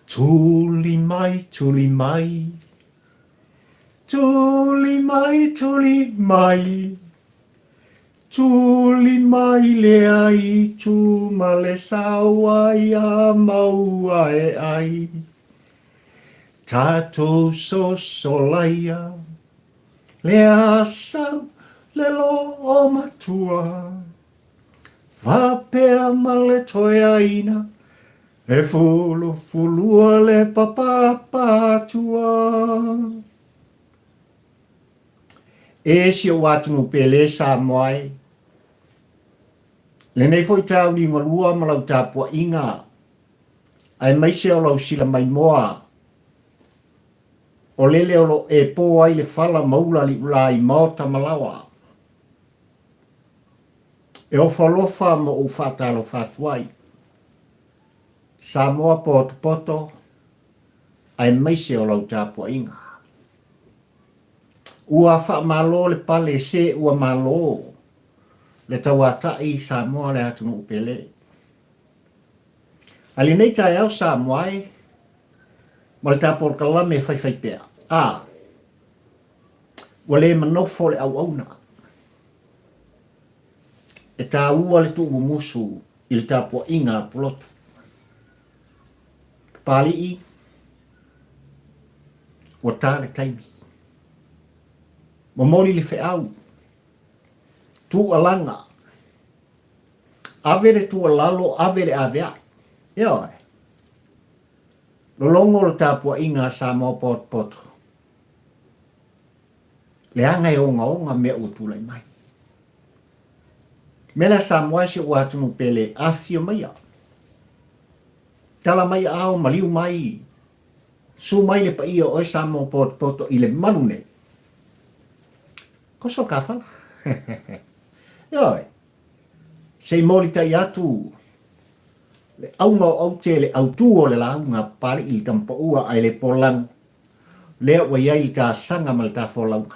Tuli mai, tuli mai, tuli mai, tuli mai, tuli mai le aitu ma le saua ia maua e ai. Tatou sosolaia le asau le loo matua. Faapea ma le toeaina e fulufulua le papapatua. E si ou atunuu pele Samoa e, lenei foi taeao liugalua ma lau tapuaiga, aemaise o lau sila maimoa, o lele o lo o e po ai le fala ma ula liulā i maota ma laoa. E ofo alofa ma ou faatalofa atu ai. Samoa potopoto aemaise o lau tapuaiga. Ua faamalo le pale se ua malo le tauatai Samoa le atunuu pele. A lenei taeao Samoa e, ma le tapolokalame e faifaipea, a, ua le manofo le auauna. E taua le tuumumusu i le tapuaiga a Pulotu. Papalii, ua ta le taimi. Momoli le feau, tuualaga, ave le tuualalo, ave le avea'i. Ioe. Lologo le tapuaiga a Samoa potopoto. Leaga e ogaoga mea ua tulai mai. Mea lea Samoa e si ou atunuu pele, afifio maia. Tala mai aao, maliu mai, su mai le paia o oe Samoa potopoto i le malu nei. Koso ka fala. Ioe. Se i molitai atu le auga o aute le autū o le lauga Papali'i i Tamapaua ae le polagu lea ua i ai le tasaga ma le tafolauga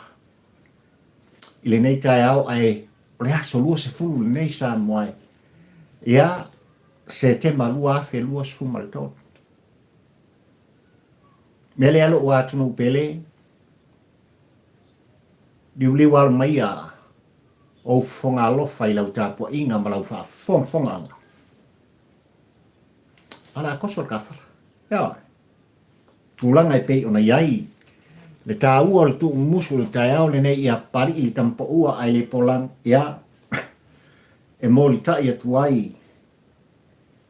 i lenei taeao ae o le aso 20 lenei Samoa e ia Setema 2023. Mea lea lou atunuu pele, liuliu alo maia ou fofoga alofa i lau tapuaiga ma lau faafogafogaaga. A o le a koso le kafala. Ioe. Tulaga e pei ona i ai le taua o le tuumumusu i le taeao lenei ia Papali'i le tama paua ae le polang ia e molitai atu ai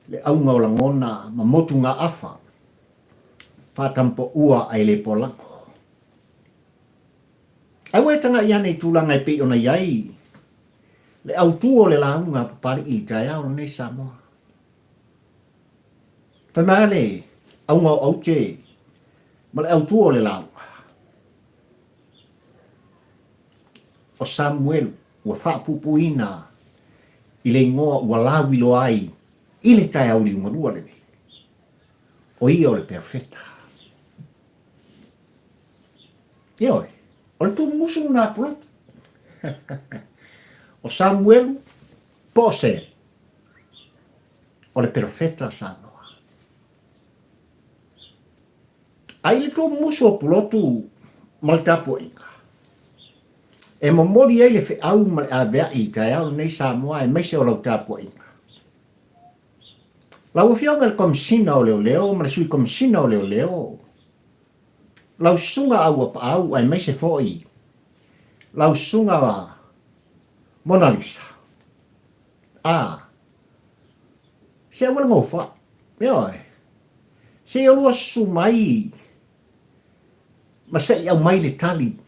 le auga o lagona ma motugaafa faatamapaua ae le polago. Ae ua e tagai ane i tulaga e pei ona i ai le autu o le lauga a Papali'i i le taeao lenei Samoa. Fai mai le auga o aute ma le autu o le lauga. O Samuelu ua faapuupuuina i le igoa ua lauiloa ai i le taeao liugalua lenei, o ia o le perofeta. Ioe, o le tuumusu lena a Pulotu. O Samuelu po o Sam, o le perofeta Samoa. A i le tuumusu o Pulotu ma le tapuaiga, e momoli ai le feau ma le avea'i i taeao lenei Samoa aemaise o lau tapuaiga. Lau Afioga i le Komesina o Leoleo ma le Sui Komesina o Leoleo, lau Susuga Auapaau aemaise foi lau Susuga Monalisa, a, se aua le gofoa'i, ioe, se i olua susu mai ma se i aumai le tali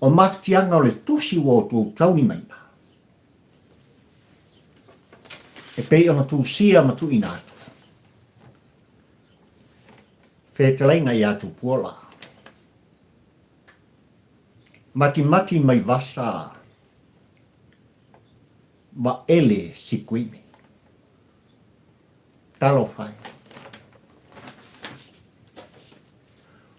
o mafatiaga o le tusi ua outou taulimaina e pei ona tusia ma tuuina atu. Fetalaiga ia Tupuola. Matimati mai vasa Vaele Sikuimi. Talofa e.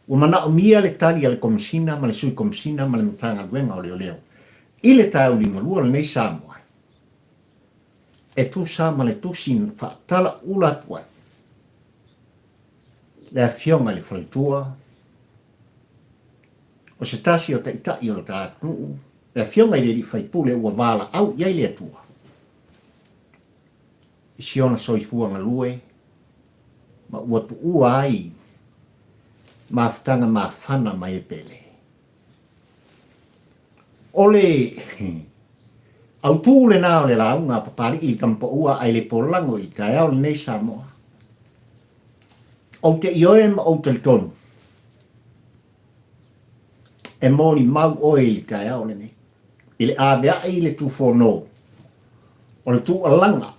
Ua manaomia le tali a le Komesina ma le Sui Komesina ma le Matagaluega o Leoleo i le taeao liugalua lenei Samoa e tusa ma le tusi na faatalaula atu ai. Le Afioga i le Faletua, o se tasi o taitai o le ta atunuu, le Afioga i le Alii Faipule ua valaau i ai le Atua i si ona soifua galue ma ua tuua ai mafutaga mafana ma e pele. O le autū lena o le lauga a Papali'i i Tamapaua ae le polago i le taeao lenei Samoa. Ou te ioe ma ou talitonu, e molimau oe i le taeao lenei, i le avea'i i le tufono o le tuualaga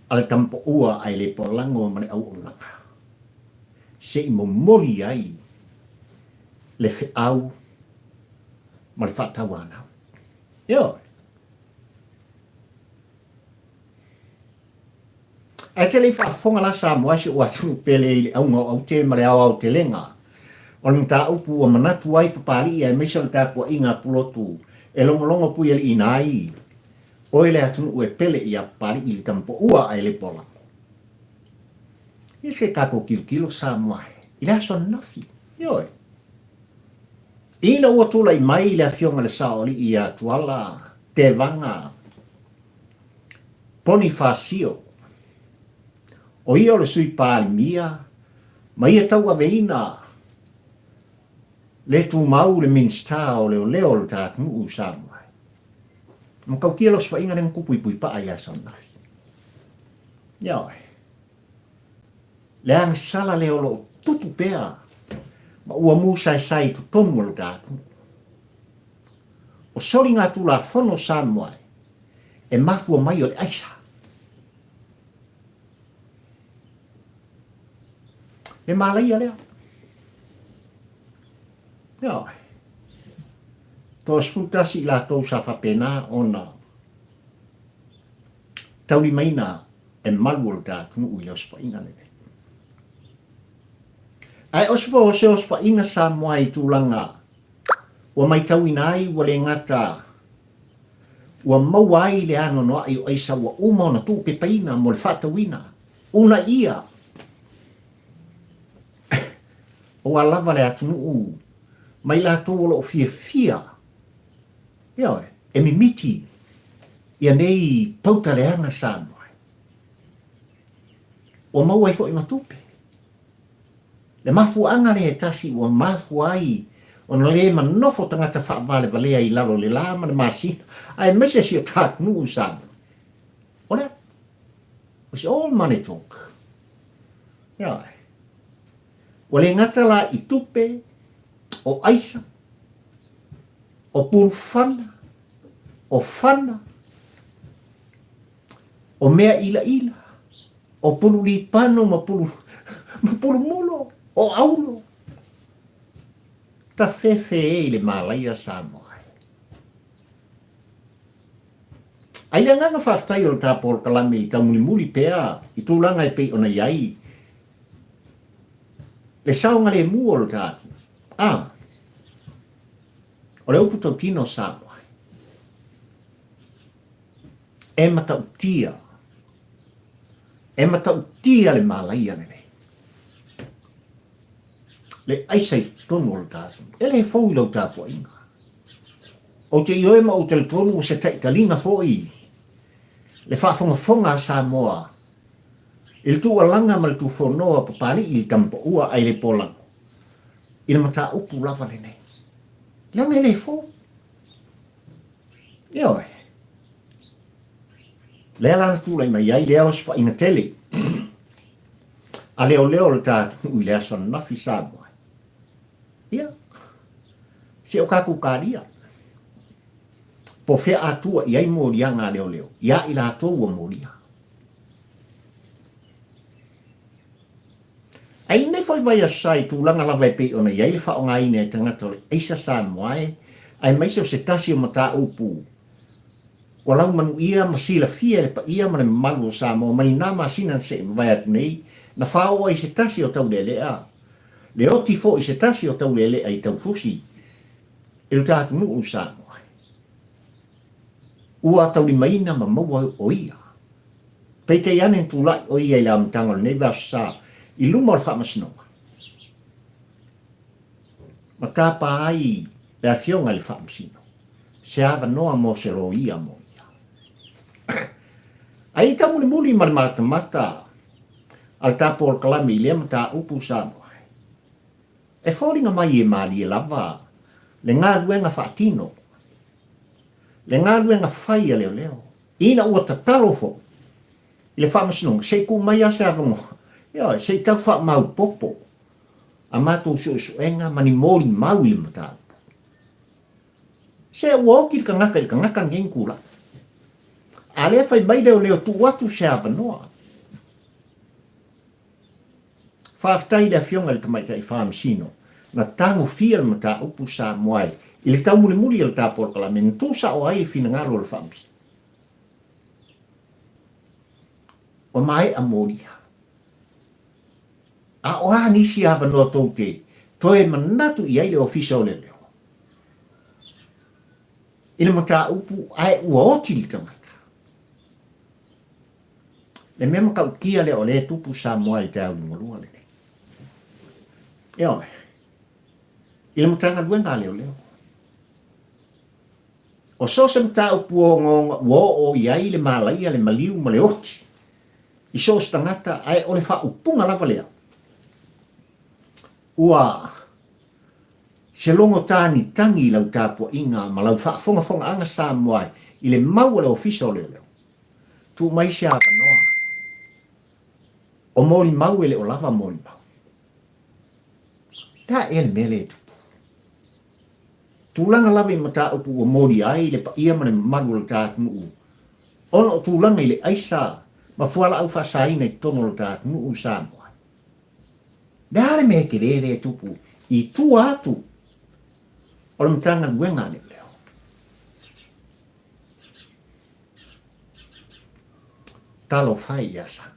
a le Tamapaua ae le polago ma le auaunaga, se i momoli ai le feau ma le faatauanau. Ioe. Ae te le i faafofoga la Samoa i si ou atunuu pele i le auga o aute ma le aoaotelega o le mataupu ua manatu ai Papalii aemaise o le tapuaiga a Pulotu e logologo puialiiina ai oe le atunuu e pele ia Papalii i le tamapoua ae le polago. Ia se tatou tilotilo Samoa i le aso ananafi. Ioe. Ina ua tulai mai le afioga i le Saoalii ia Tuala Tevaga Ponifasio, o ia o le Sui Palemia ma ia tauaveina le tumau le Minisita o Leoleo o le ta atunuu i Samoa. E matautia le osofaiga lea na tupu i Puipaa i le aso ananafi. Ioe. Le agasala lea o lo o tupu pea ma ua musaesae i totonu o le ta atunuu. O soligatulafono o Samoa e mafua mai o le aisa. Le malaia lea. Ioe. 31 i latou sa faapena ona taulimaina e malu o le ta atunuu i le osofaiga lenei. Ae osofo o se osofaiga Samoa i tulaga ua matauina ai ua le gata ua maua ai le anoanoai o aisa ua uma ona tuupepaina mo le faatauina, uunaia aua lava le atunuu ma i latou o lo o fiafia, ioe, e mimiti ia nei pauta leaga Samoa. Ua maua ai foi ma tupe. Le mafuaaga lea e tasi ua mafua ai ona le manofo tagata faavalevalea i lalo o le la ma le masina, aemaise si o ta atunuu i Samoa. O lea, it's all money talk. Ioe. Ua le gata la i tupe, o aisa, o pulufana, o fana, o mea ilaila, o pulu lipano ma pulu, ma pulu mulo, o aulo. Tafefe e i le malaia Samoa e. Ai le agaga faafetai o le ta polokalame i taumulimuli pea i tulaga e pei ona i ai le saogalemu o le ta atunuu. A, o le upu tautino o Samoa e. E matautia, e matautia le malaia lenei. Le aisa i totonu o le ta atunuu. E le fou i lau tapuaiga. Ou te ioe ma ou talitonu ua se taitaliga foi le faafogafoga a Samoa i le tuualaga ma le tufonoa Papalii i le Tamapaua ae le Polago i le mataupu lava lenei. Leaga e le fou. Ioe. Lea la na tulai mai ai lea osofaiga tele a leoleo o le ta atunuu i le aso ananafi Samoa. Ia, se o tatou kalia. Po fea atua i ai moliaga a leoleo, ia i latou ua molia. Ae i lenei foi vaiaso sa i tulaga lava e pei ona i ai le faaaogaina e tagata o le aisa Samoa e, aemaise o se tasi o mataupu ua laumanuia ma silafia e le paia ma le mamalu o Samoa mai na masina na se i mavae atu nei, na faaoo ai se tasi o taulealea, le oti foi se tasi o taulealea i Taufusi i lo ta atunuu Samoa. Ua taulimaina ma maua o ia. Peitai ane na tulai ʻo ia i le amataga o lenei Aso Sa i luma o le Faamasinoga ma tapa ai le Afioga i le Faamasino se avanoa mo se loia mo ia. Ae i taumulimuli ma le matamata a le ta polokalame i lea mataupu Samoa, e foliga mai e malie lava le galuega faatino, le galuega fai a leoleo, ina ua tatalo foi i le Faamasinoga se i tuu mai lava se avanoa, ioe, se i tau faamaopoopo a matou suesuega ma ni molimau i le mataupu. Se ua oti le tagata i le tagata lenei na tulai. A lea fai mai leoleo tuu atu se avanoa. Faafetai i le Afioga i le Tamaitai Faamasino na tagofia le mataupu Samoa i le taumulimuli o le ta polokalame na tuusao ai le finagalo o le Faamasino. Ua maea molia. A o a nisi avanoa tou te toe manatu i ai le Ofisa o Leoleo i le mataupu ae ua oti le tagata? Le mea matautia lea o lea e tupu Samoa i le taeao liugalua lenei. Ioe. I le Matagaluega a Leoleo. O so o se mataupu ogaoga ua oo i ai le malaia, le maliu ma le oti i so o se tagata, ae o le faaupuga lava lea, ua se logo tagitagi i lau tapuaiga ma lau faafogafogaaga Samoa i le mau a le Ofisa o Leoleo. Tuu mai se avanoa. O molimau e le o lava molimau. Le a ea le mea lea e tupu? Tulaga lava i mataupu ua molia ai le paia ma le mamalu o le ta atunuu ona o tulaga i le aisa ma fualaau faasaina i totonu o le ta atunuu i Samoa. Le a le mea tele lea e tupu i tua atu o le Matagaluega a Leoleo? Talofa e ia Samoa.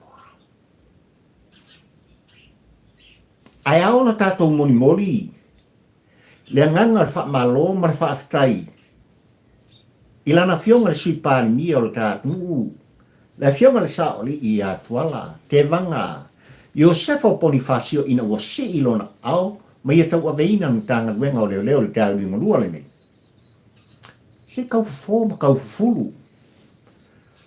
Ae ao ona tatou molimoli le agaga o le faamalo ma le faafetai i lana Afioga i le Sui Palemia o le ta atunuu, le Afioga i le Saoalii ia Tuala Tevaga Iosefa o Ponifasio ina ua sii lona ao ma ia tauaveina le Matagaluega o Leoleo i le taeao liugalua lenei. Se taufofo ma taufufulu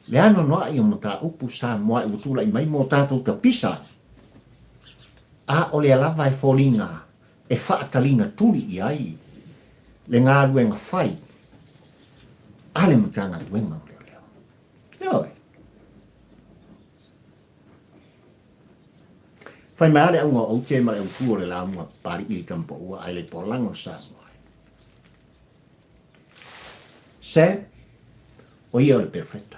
le anoanoai o mataupu Samoa ua tulai mai mo tatou tapisa, a o lea lava e foliga e faataliga tuli i ai le galuega fai a le Matagaluega o Leoleo. Ioe. Fai mai lava le auga o aute ma le autu o le lauga Papali'i i le Tamapaua ae le polaga o Samoa. Sam, o ia o le perofeta.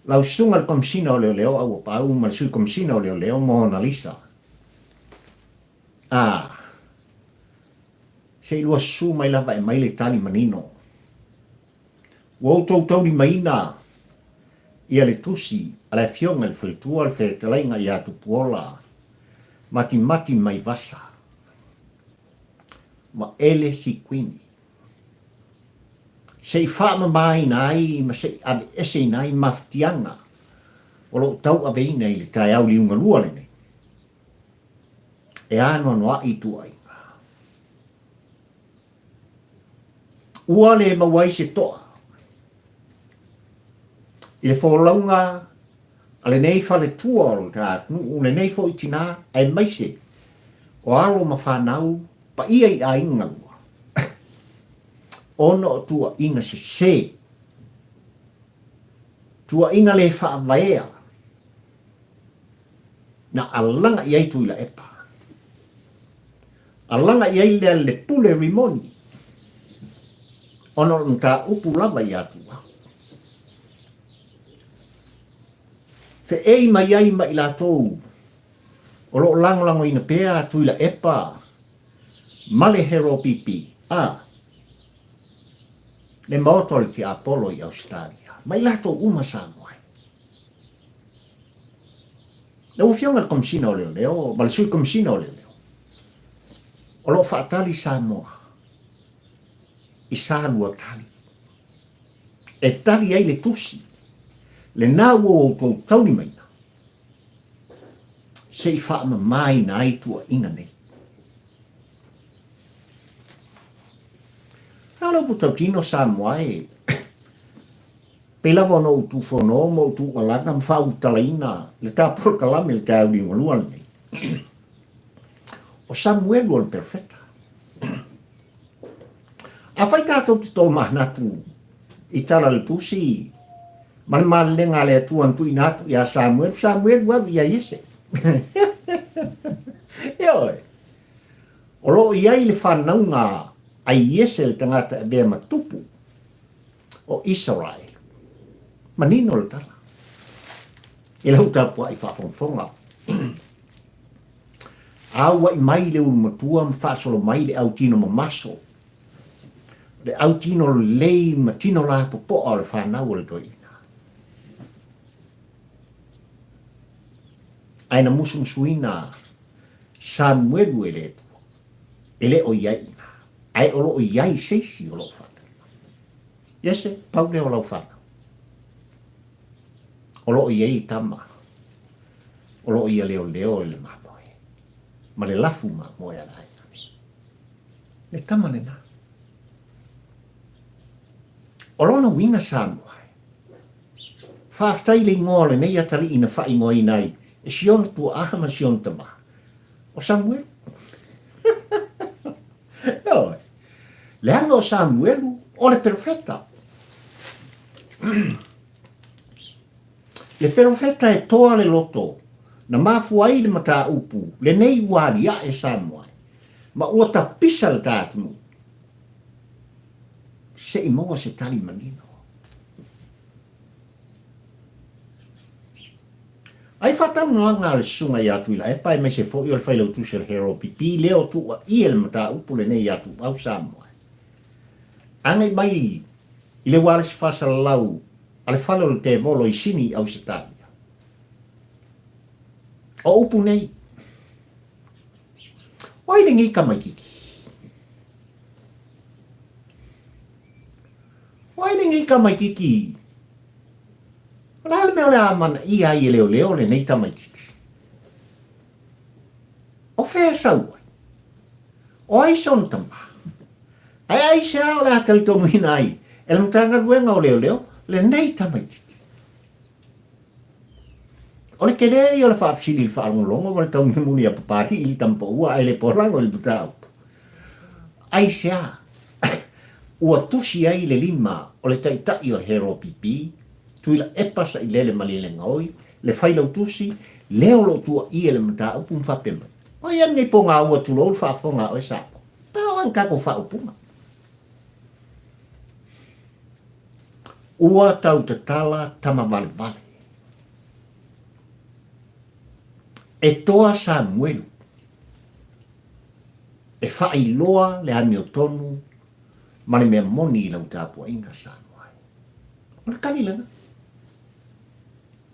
Lau susuga i le Komesina o Leoleo Auapaau ma le Sui Komesina o Leoleo Monalisa. A, se i lua susu mai lava e aumai le tali manino. Ua outou taulimaina ia le tusi a le Afioga i le Faletua le Fetalaiga ia Tupuola Matimati Maivasa ma Ele Sikuini. Se i faamamaina ai ma se i aveeseina ai mafatiaga o lo o tauaveina i le taeao liugalua lenei, e anoanoai ituaiga. Ua le maua ai se toa i le folauga a lenei faletua o le ta atunuu, lenei foi tina, aemaise o alo ma fanau paia i aiga lua, ona o tuuaiga sese, tuuaiga le faavaea na alaga i ai Tuilaepa. Alaga i ai lea le pule Rimoni, ona o le mataupu lava ia Tuuau. Feei mai ai ma i latou o lo o lagolagoina pea Tuilaepa ma le Hero PP, a le Maota o le Tiapolo i Ausetalia, ma i latou uma Samoa ai. Lau Afioga i le Komesina o Leoleo ma le Sui Komesina o Leoleo, o lo o faatali Samoa i sa lua tali. E tali ai le tusi, lena ua outou taulimaina, se i faamamaina ai tuuaiga nei. A o le upu tautino Samoa e, pei lava ona ou tufono ma ou tuualaga ma faaulutalaina le ta polokalame i le taeao liugalua lenei. O Samuelu o le perofeta. Afai tatou te tomanatu i tala o le tusi ma le malelega a le Atua na tuuina atu ia Samuelu, Samuelu alu ia Iese. Ioe. O lo o i ai le fanauga a Iese le tagata e avea ma tupu o Isaraelu. Manino le tala. I lau tapuai faafogafoga. Aua'i mai le ulu matua ma faasolo mai le au tino mamaso, le au tino lelei ma tino lapopoa o le fanau o le toeaina. Ae na musumusuina Samuelu e le Atua, e le o i ai ina, ae o lo o i ai se isi o lo o faatali mai. Iese, pau lea o lau fanau. O lo o i ai tama o lo o ia leoleo i le mamoe ma le lafu mamoe a le aiga nei. Le tama lena. O lona uiga Samoa, faafetai i le igoa o lenei atalii na faaigoaina ai e si ona tuaaha ma si ona tama, o Samuelu. Ioe. Leaga o Samuelu o le perofeta. Le perofeta e toa le loto, na mafua ai le mataupu lenei ua aliae Samoa ma ua tapisa le ta atunuu. Se i maua se tali manino. Ai faatalanoaga a le Susuga ia Tuilaepa aemaise foi o le Failautusi o le Herald PP lea o tuuaia le mataupu lenei ia Tuuau Samoa. Agai mai i le ualesi faasalalau a le fale o le tevolo i Sini i Ausetalia. O upu nei, O ai lenei tamaititi? O ai lenei tamaititi? O le a le mea o le a amanaia ai e leoleo lenei tamaititi? O fea e sau ai? O ai sona tama? Ae aisea o le a talitonuina ai e le Matagaluega o Leoleo lenei tamaititi? O le tele ia o le faafesili i le faalogologo ma le taunemuni a Papalii i le tamapaua ae le polago i le mataupu. Aisea ua tusi ai le lima o le taitai o le HRPP, Tuilaepa Sailele Malielegaoi, le failautusi, lea o lo o tuuaia i le mataupu ma faapea mai, O ai lenei pogaua tulou le faafofoga a oe Samoa? Pau lava le tatou faaupuga. Ua tau tatala tama valevale. E toa Samuelu e faailoa le amiotonu ma le mea moni i lau tapuaiga Samoa. O le tali lena.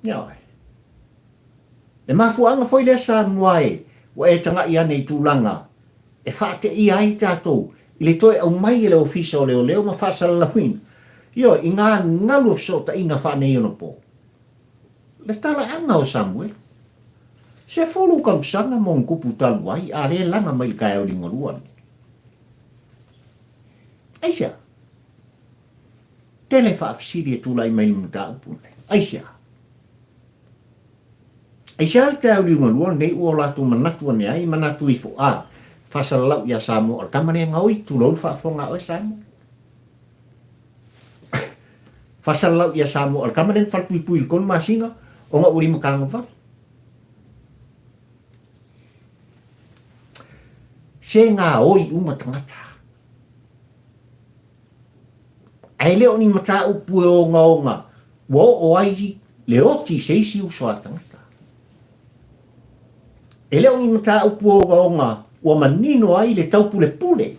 Ioe. Le mafuaaga foi lea Samoa e ua e tagai ane i tulaga e faateia ai tatou i le toe aumai e le Ofisa o Leoleo ma faasalalauina, ioe, i ngā galu o fesootaiga faaneionapo. Le talaaga o Samuelu. 10 tausaga ma ona tupu talu ai a lea e laga mai i le taeao liugalua lenei. Aisea? Tele faafesili e tulai mai i le mataupu lenei. Aisea? Aisea le taeao liugalua lenei ua o latou manatu ane ai, manatu ifo, a, faasalalau ia Samoa, o le tama lea e gaoi, tulou le faafofoga a oe Samoa. Faasalalau ia Samoa, o le tama lea na falepuipui i le 3 masina ona ua limatagavale. Se gaoi uma tagata. Ae le o ni mataupu e ogaoga ua oo ai le oti i se isi uso a tagata. E le o ni mataupu ogaoga ua manino ai le taupulepule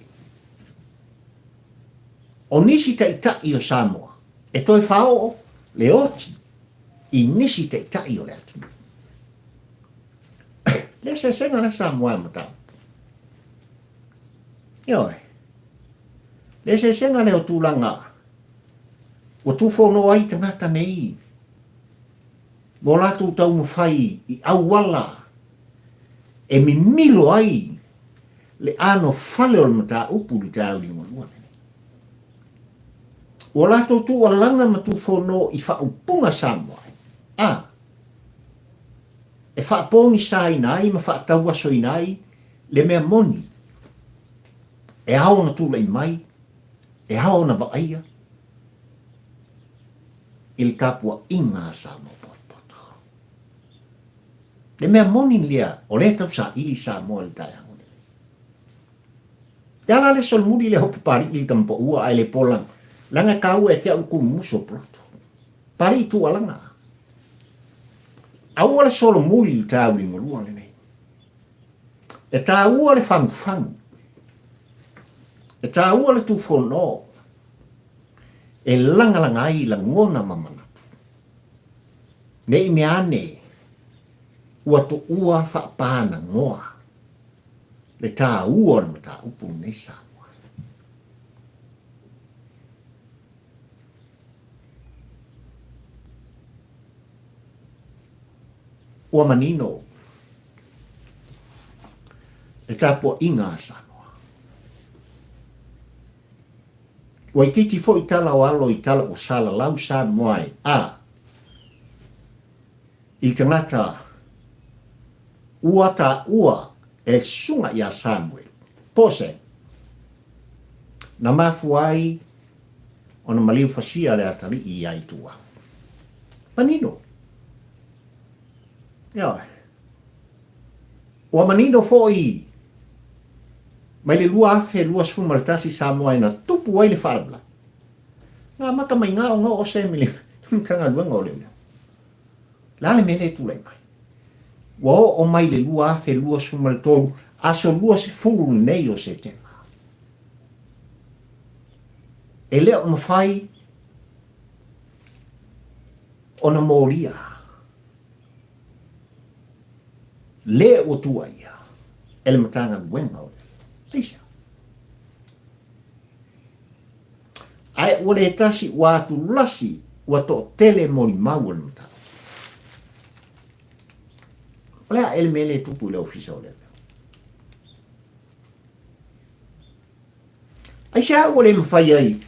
o nisi taitai o Samoa e toe faaoo le oti i nisi taitai o le atunuu. Le eseesega lea Samoa e mataupu. Ioe. Le eseesega lea o tulaga. Ua tufono ai tagata nei mo latou taumafai i auala e mimilo ai le anofale o le mataupu i le taeao liugalua lenei. Ua latou tuualaga ma tufono i faaupuga Samoa a e faapogisaina ai ma faatauasoina ai le mea moni e ao ona tulai mai, e ao ona vaaia i le tapuaiga a Samoa potopoto. Le mea moni lea o lea e tausaili Samoa i le taeao lenei. E ala le solomuli lea o Papali'i i le tamapaua ae le pola leaga e taua ia te au le kumumusu o Poloto. Papali'i tuualaga. Aua le solomuli i le taeao lenei. E taua le fagufagu. E taua le tufono e lagalaga ai lagona ma manatu. Ne i mea ane ua tuua faapanagoa le taua o le mataupu lenei Samoa. Ua manino le tapuaiga a Samoa. Ua itiiti foi tala o alo i tala ua salalau Samoa e a i le tagata ua taua e le susuga ia Samuel po o se na mafua ai ona maliu fasia le atalii ia Ituau. Manino. Ioe. Ua manino foi mai le 2021 Samoa ina tupu ai le faalavelave. Na amata mai gao gao o se mele Matagaluega o Leoleo. Le a le mea lea e tulai mai? Ua oo mai le 2023, aso 20 lenei o Setema. E le o mafai ona molia le ua tuuaia e le Matagaluega o Leoleo. Aisea? Ae ua le tasi ua atulasi ua toatele molimau o le mataupu. O le a ea le mea lea e tupu i le Ofisa o Leoleo? Aisea ua le mafai ai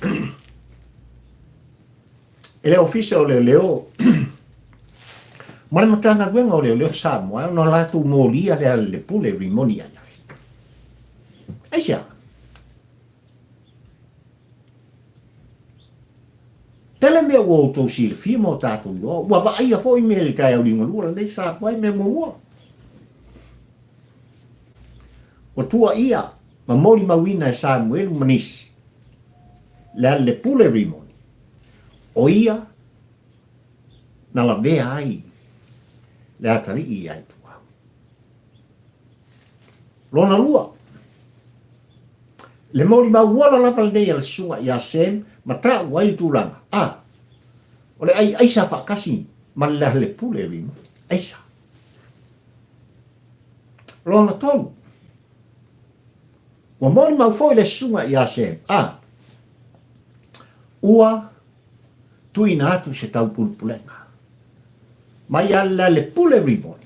e le Ofisa o Leoleo ma le Matagaluega o Leoleo Samoa ona latou molia le Lealailepule Rimoni Aiafi? Aisea? Tele mea ua outou silafia ma o tatou iloa, ua vaaia foi mea i le taeao liugalua lenei Samoa i mea muamua. Ua tuuaia ma molimauina e Samuelu ma nisi, Lealailepule Rimoni, o ia na lavea ai le atalii ia Ituau. Lona lua, le molimau ola lava lenei a le susuga ia Sam ma taua ai le tulaga, a, o le ai aisa faatasi ma le Lealailepule Rimoni, aisa. Lona tolu, ua molimau foi le susuga ia Sem, a, ua tuuina atu se taupulepulega mai a le pule Rimoni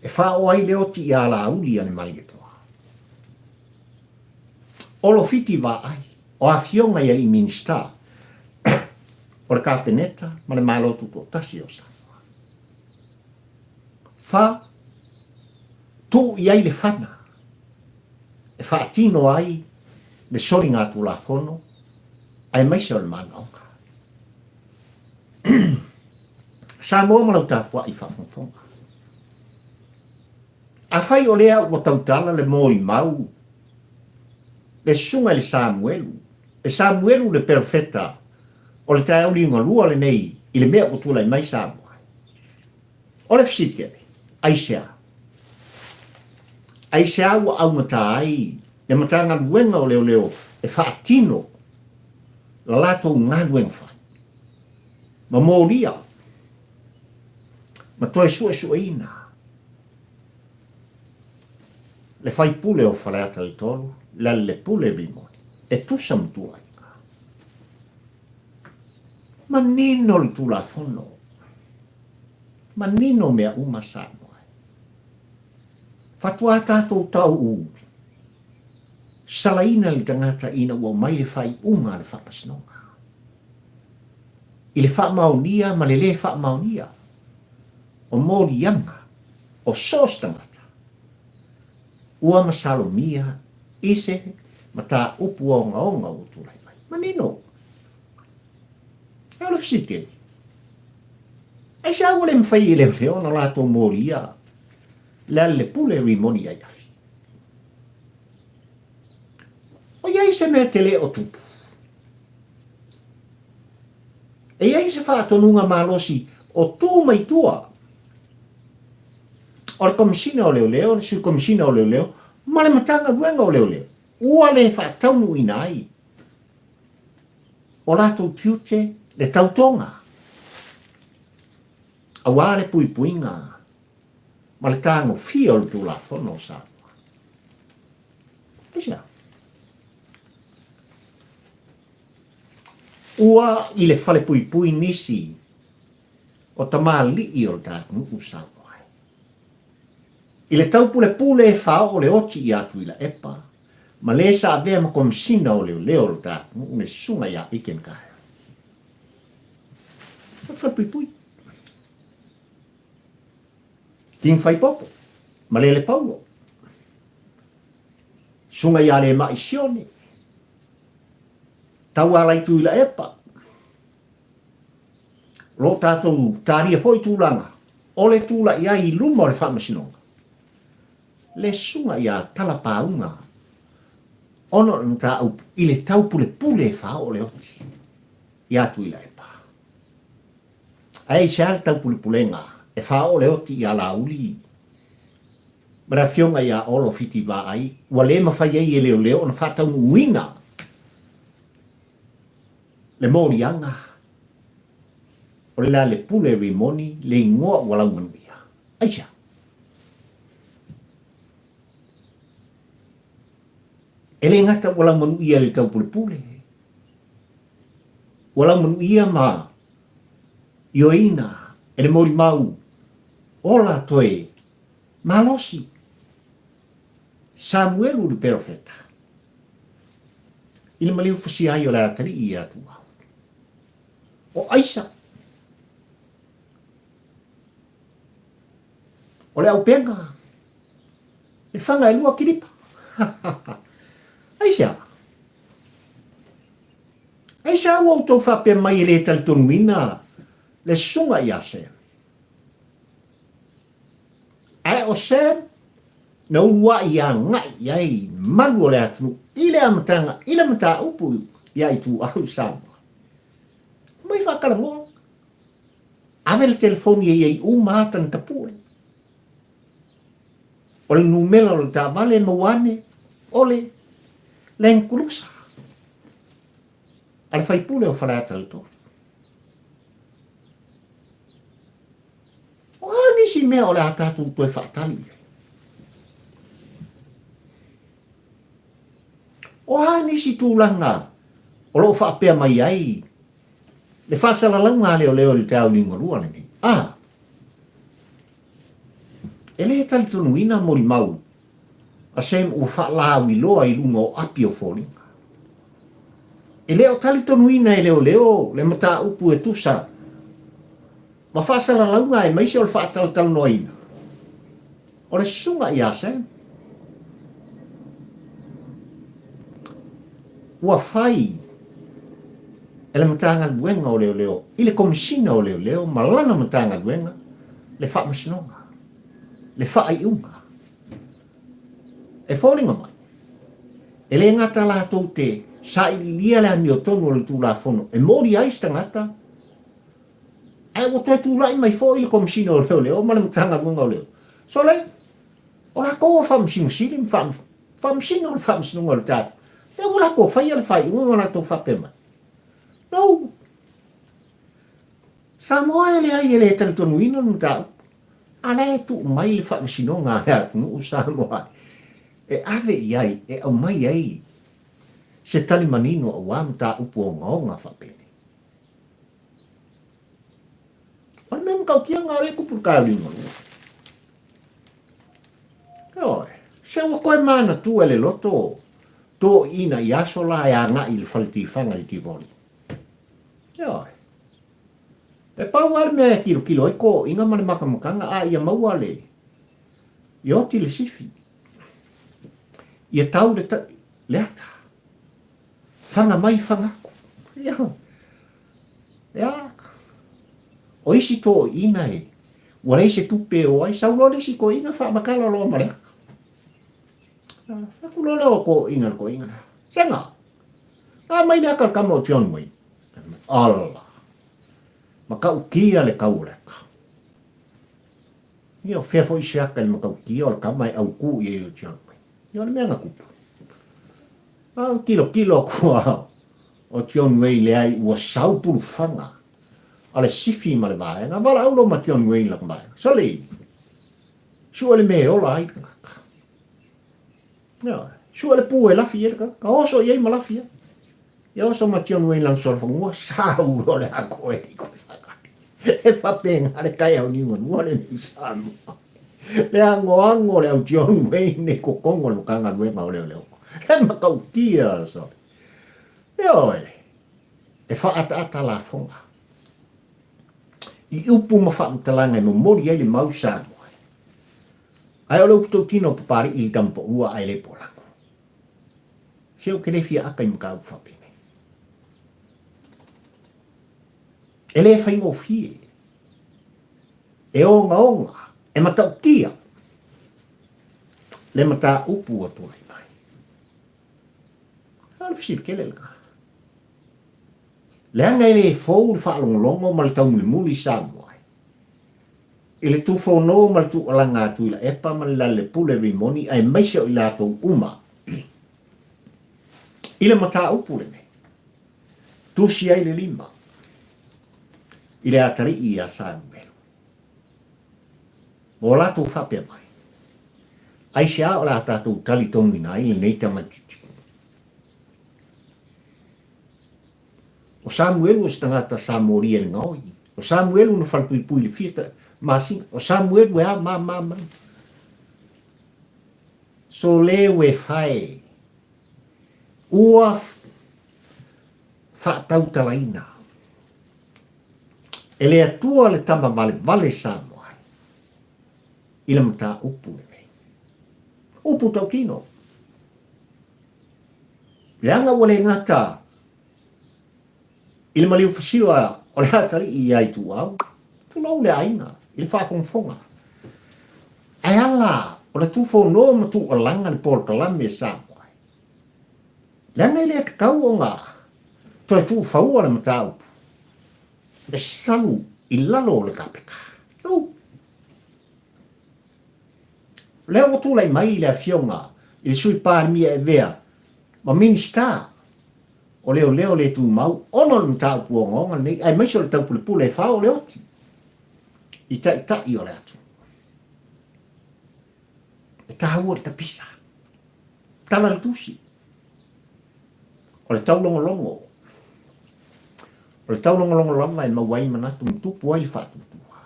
e faaoo ai le oti i alauli a le Malietoa. Olofiti vaai, o afioga i alii Minisita o le Kapeneta ma le Malo Tutoatasi o Samoa. Fa, tuu i ai le fana e faatino ai le soligatulafono aemaise o le manaoga. Samoa ma lau tapuai faafogafoga. Afai o lea ua tautala le molimau le susuga i le Samuelu, le Samuelu le perofeta o le taeao liugalua lenei i le mea ua tulai mai Samoa. O le fesili tele, aisea? Aisea ua augata ai le Matagaluega o Leoleo e faatino la latou galuega fai ma molia ma toe suesueina le faipule o Faleata le 3, Lealailepule Rimoni, e tusa ma tuuaiga. Manino le Tulafono. Manino mea uma Samoa. Faatoa tatou tau salaina le tagata ina ua aumai le faaiuga a le Faamasinoga i le faamaonia ma le lē faamaonia o moliaga o so o se tagata ua masalomia i se mataupu ogaoga ua tulai mai. Manino. E o le fesili tele. Aisea ua le mafai e leoleo ona latou molia le Alelepule Rimoni ai afi? O i ai se mea tele o tupu? E i ai se faatonuga malosi o tu mai tua o le Komesina o Leoleo, le Sui Komesina o Leoleo ma le Matagaluega o Leoleo ua le faataunuuina ai o latou tiute le tautoga aua le puipuiga ma le tagofia o le Tulafono o Samoa. Aisea? Ua i le falepuipui nisi o tamalii o le tatunuu Samoa. I le taupulepule e faaoo le oti ia Tuilaepa ma le sa avea ma Komesina o Leoleo o le tatunuu le Susuga ia Aiken Kaeo. O le falepuipui. King Faipopo, Malele Paulo, Susuga ia Lemai Sione, Taualai Tuilaepa, o lo o tatou talia foi tulaga o le tulai ai i luma o le Faamasinoga, le Susuga ia Talapauga ona o le mataupu i le taupulepule e faaoo le oti ia Tuilaepa. Ae aisea le taupulepulega e faaoo le oti ia Laauli ma le afioga ia Olo Fiti Vaai ua le mafai ai e leoleo ona faataunuuina le moliaga o le Lealepule Rimoni le igoa ua laumanuia? Aisea? E le gata ua laumanuia i le taupulepule, ua laumanuia ma ioeina e le molimau ola toe malosi. Samuelu le perofeta i le maliu fusia ai o le atalii ia Tuau. O Aisa, o le aupega, le faga e lua kilipa. Aisea? Aisea ua outou faapea mai e le talitonuina le susuga ia Sam? Ae o Sam na uluai agai i ai malu o le atunuu i le amataga i le mataupu ia Ituau Samoa. Mai faatalanoa. Ave le telefoni e i ai uma ata na tapue. O le numera o le taavale e maua ane o le Land Cruiser a le faipule o Faleata le 3. O a nisi mea o le a tatou toe faatali i ai? O a nisi tulaga o lo o faapea mai ai le faasalalauga a leoleo i le taeao liugalua lenei? A, e le talitonuina molimau a Sam ua faalauiloa i luga o api o foliga. E le o talitonuina e leoleo le mataupu e tusa ma faasalalauga aemaise o le faatalatalanoaina o le susuga ia Sam. Ua fai e le Matagaluega o Leoleo i le Komesina o Leoleo ma lana Matagaluega le faamasinoga, le faaiuga. E foliga mai, e le gata latou te sailiilia le amiotonu o le Tulafono e moli ai se tagata, ae ua toe tulai mai foi le Komesina o Leoleo ma le Matagaluega o Leoleo. Sole, o latou o Faamasino Sili ma Faamasino o le Faamasinoga o le tatou. Lea ua latou faia le faaiuga ma latou faapea mai, No! Samoa e leai e le talitonuina le mataupu, a la e tuu mai le Faamasinoga a le atunuu Samoa e ave i ai, e aumai ai se tali manino aua mataupu ogaoga faapenei. O le mea matautia lena o lea e tupu i le taeao liugalua. Ioe, se ua toe manatua e le loto toeaiina i aso la e agai i le fale tifaga i le Tivoli. Ioe. E pau lava le mea e tilotilo ai toeaiina ma le matamataga a ia maua le ia oti le sifi. Ia tau le, le ata. Faga mai faga atu. Ioe. Ia, o isi toeaiina e, ua leai se tupe e o ai, sau loa le isi toeaina faamatala loa ma le ata. Fai atu loa lea o toeaiina i le toeaina lea, Sega, na aumai le ata a le tama o John Wayne. Ala, matautia le tau o le ata. Ia, o fea foi se ata i le matautia o le tama e autu i ai o John Wayne. Ia, o le mea na tupu. A ou tilotilo atu a o John Wayne leai ua sau pulufaga a le sifi ma le vaega, valaau loa ma John Wayne lana vaega. Sole! Sue le mea e ola ai le tagata. Ioe. Sue le pu e lafi ai le tagata. Oso i ai ma lafi ai. Ia oso ma John Wayne lana solofanua, sau loa le ako e liko e whakari. E whapena le kai au niuanua lenei Samoa. Le angoango le au John Wayne e kokongo le Matagaluega o Leoleo. E matautia, sole. Ioe, e faaataata lafoga i upu ma faamatalaga e momoli ai le mau Samoa. Ae o le upu tautino o Papali'i i le tamapaua ae le polago. Se ou te le fia aka i mataupu faapenei. E le faigofie, e ogaoga, e matautia le mataupu ua tulai mai. A o le fesili tele lena. Leaga e le fou le faalogologo ma le taumulimuli i Samoa i le tufono ma le tuualaga a Tuilaepa ma le Lalelepule Rimoni aemaise o i latou uma i le mataupu lenei. Tusi ai le lima i le atalii ia Samuelu. Ma ua latou faapea mai, Aisea o le a tatou talitonuina ai lenei tamaitiiti? O Samuelu o se tagata sa molia i le gaoi. O Samuelu na falepuipui i le fia masina. O Samuelu e a ma ma ma. So le ue fae. Ua faatautalaina e le Atua le tama valevale Samoa ai i le mataupu lenei. Upu tautino. Leaga ua le gata i le maliu fasila o le atalii ia Ituau, tulou le aiga i le faafogafoga. Ae ala o le tufono ma tuualaga le polokalame Samoa ai. Leaga e le tatau ona toe tuufaua le mataupu e salu i lalo o le kapeta. No. O lea ua tulai mai le Afioga i le Sui Palemia e avea ma Minisita o Leoleo le Tumau ona o le mataupu ogaoga lenei aemaise o le taupulepule e fao le oti i taitai o le atunuu. E taua le tapisa. Tala le tusi. O le taulogologo. O le taulogologo lava e maua ai manatu ma tupu ai le faatuatua.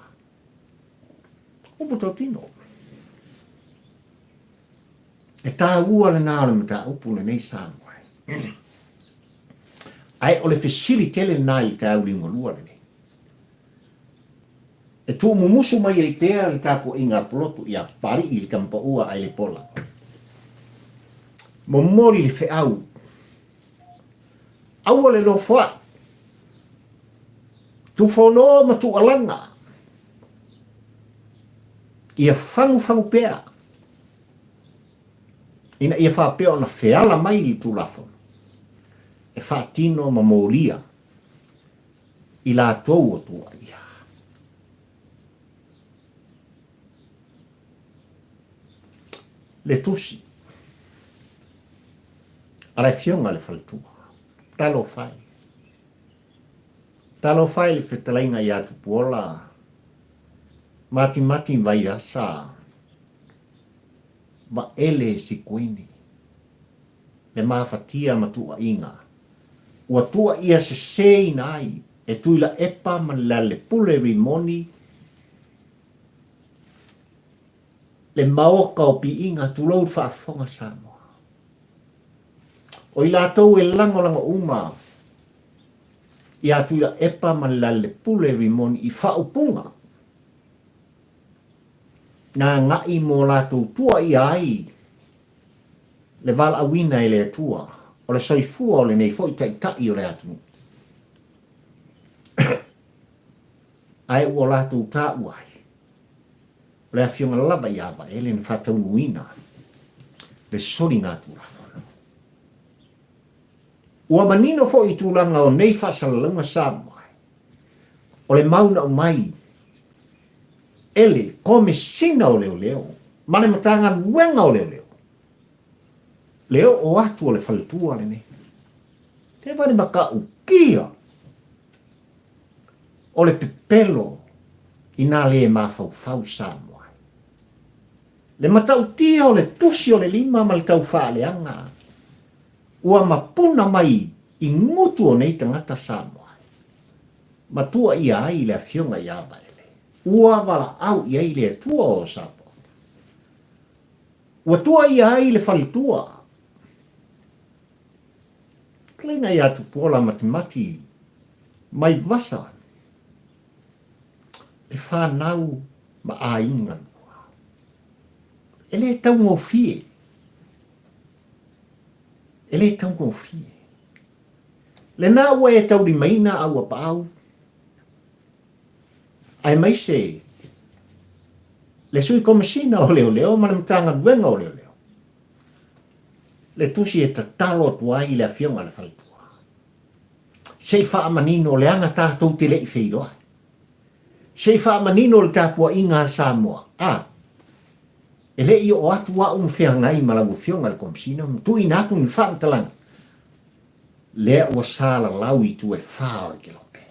Upu tautino. E taua lena o le mataupu lenei Samoa. Ae o le fesili tele lena i le taeao liugalua lenei. E tuumumusu mai ai pea le tapuaiga a Pulotu ia Papali'i le tamapaua ae le pola. Momoli le feau. Aua le nofoa'i. Tufono ma tuualaga. Ia fagufagu pea ina ia faapea ona feala mai le Tulafono e faatino ma molia i latou o tuuaia. Le tusi a le Afioga i le Faletua. Talofa e. Talofa e le fetalaiga ia Tupuola, Matimati Vaiasa, Vaele Sikuini, le mafatia ma tuuaiga ua tuuaia seseina ai. E Tuilaepa ma Lealailepule Rimoni le maoka o piiga, tulou le faafofoga Samoa. O i latou e lagolago uma ia Tuilaepa ma Lealailepule Rimoni i faaupuga na agai mo latou tuaia ai le valaauina e le Atua o le soifua o lenei foi Taitai o le atunuu. Ae ua latou taua ai, o le Afioga lava ia Vaele na faataunuuina le soligatulafono. Ua manino foi i tulaga o nei faasalalauga Samoa, o le mau na aumai e le Komesina o Leoleo ma le Matagaluega o Leoleo, le oo atu o le faletua lenei. Te vale matautia o le pepelo inā le mafaufau Samoa. Le matautia o le tusi o le lima ma le taufaaleaga ua mapuna mai i gutu o nei tagata Samoa. Matua ia ai le afioga ia Vaele. Ua valaau i ai le Atua o Samoa. Ua tua ia ai le faletua. Kalaina ia Tupuola matimati mai vasa le fanau ma aiga lua. E le taugofie. E le taugofie. Lena ua e taulimaina a ua paau, aemaise le Sui Komesina o Leoleo ma le Matagaluega o Leoleo, le tusi e tatalo atu ai i le Afioga i le Faletua, se i faamanino leaga tatou te le i feiloai, se i faamanino le tapuaiga a Samoa, a, e le i oo atu au ma feagai ma lau Afioga i le Komesina ma tuuina atu ni faamatalaga, lea ua salalau i itu e fā o le kelope.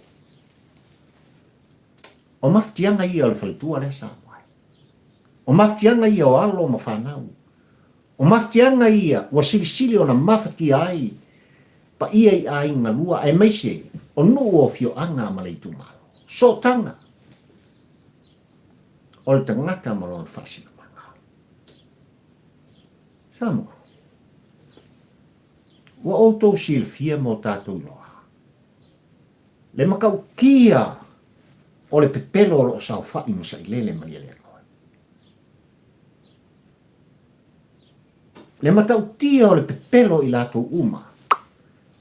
O mafatiaga ia o le faletua lea Samoa. O mafatiaga ia o alo ma fanau. O mafatiaga ia ua silisili ona mafatia ai paia i aiga lua aemaise o nuu o afioaga ma le itumalo. Sootaga o le tagata ma lona faasinomaga. Samoa. Ua outou silafia ma o tatou iloa le matautia o le pepelo o lo o saofai ma sailele Malielegaoi. Le matautia o le pepelo i latou uma,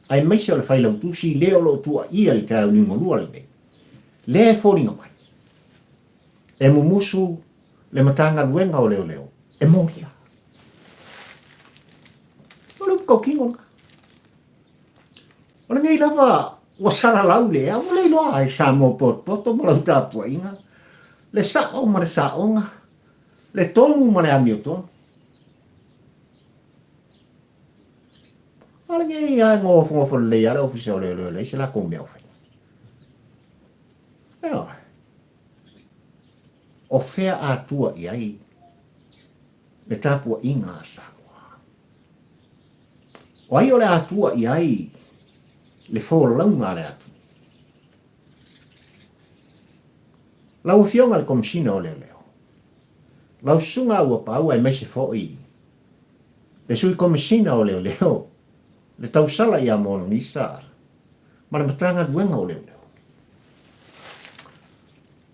aemaise o le Failautusi le o lo o tuuaia i le taeao liugalua lenei, lea e foliga mai, e mumusu le Matagaluega o Leoleo e molia. O le upu tautino lena. O lenei lava ua salalau le ea, ua le iloa e Samoa potopoto ma lau tapuaiga, le sao ma le saoga, le tonu ma le amiotonu. A o lenei lava e nofonofo lelei lava le Ofisa o Leoleo e leai se latou mea o faia. Ioe. O fea a tua i ai le tapuaiga a Samoa? O ai o le a tua i ai le folauga a le atunuu? Lau Afioga i le Komesina o Leoleo, lau Susuga Auapaau aemaise foi le Sui Komesina o Leoleo, le tausala ia Monalisa ma le Matagaluega o Leoleo.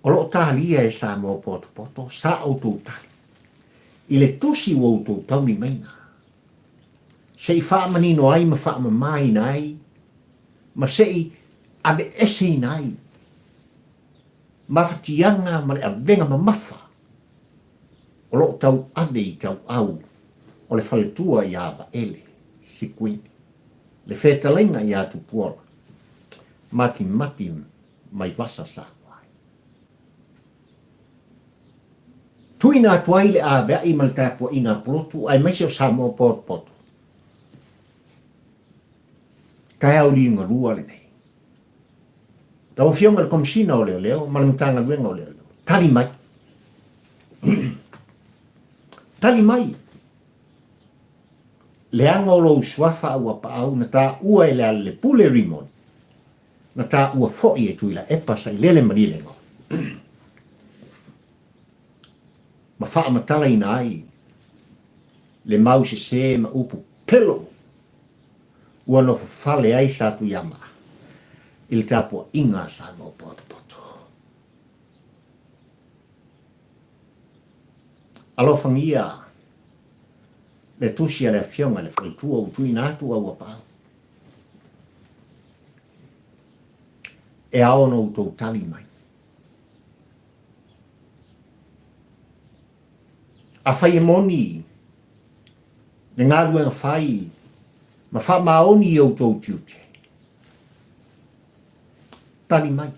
O lo o talia e Samoa potopoto sa outou tali i le tusi ua outou taulimaina, se i faamanino ai ma faamamaina ai ma se i aveeseina ai mafatiaga ma le avega mamafa o lo o tauave i tauau o le faletua ia Vaele Sikuini, le fetalaiga ia Tupuola Matimati mai Vasa Samoa ai. Tuuina atu ai le aveai ma le tapuaiga a Pulotu aemaise o Samoa potopoto. Taeao liugalua lenei. Lau Afioga i le Komesina o Leoleo ma le Matagaluega o Leoleo, tali mai. Tali mai. Leaga o lou suafa a ua paau na taua e Lealailepule Rimoni. Na taua foi e Tuilaepa Sailele Malielegaoi ma faamatalaina ai le mau sese ma upu pelo ua nofo fale ai Satuiamaa i le tapuaiga a Samoa potopoto. Alofagia le tusi a le Afioga i le Faletua ua tuuina atu au apaau. E ao ona outou tali mai. Afai e moni le galuega fai ma faamaoni i outou tiute, tali mai.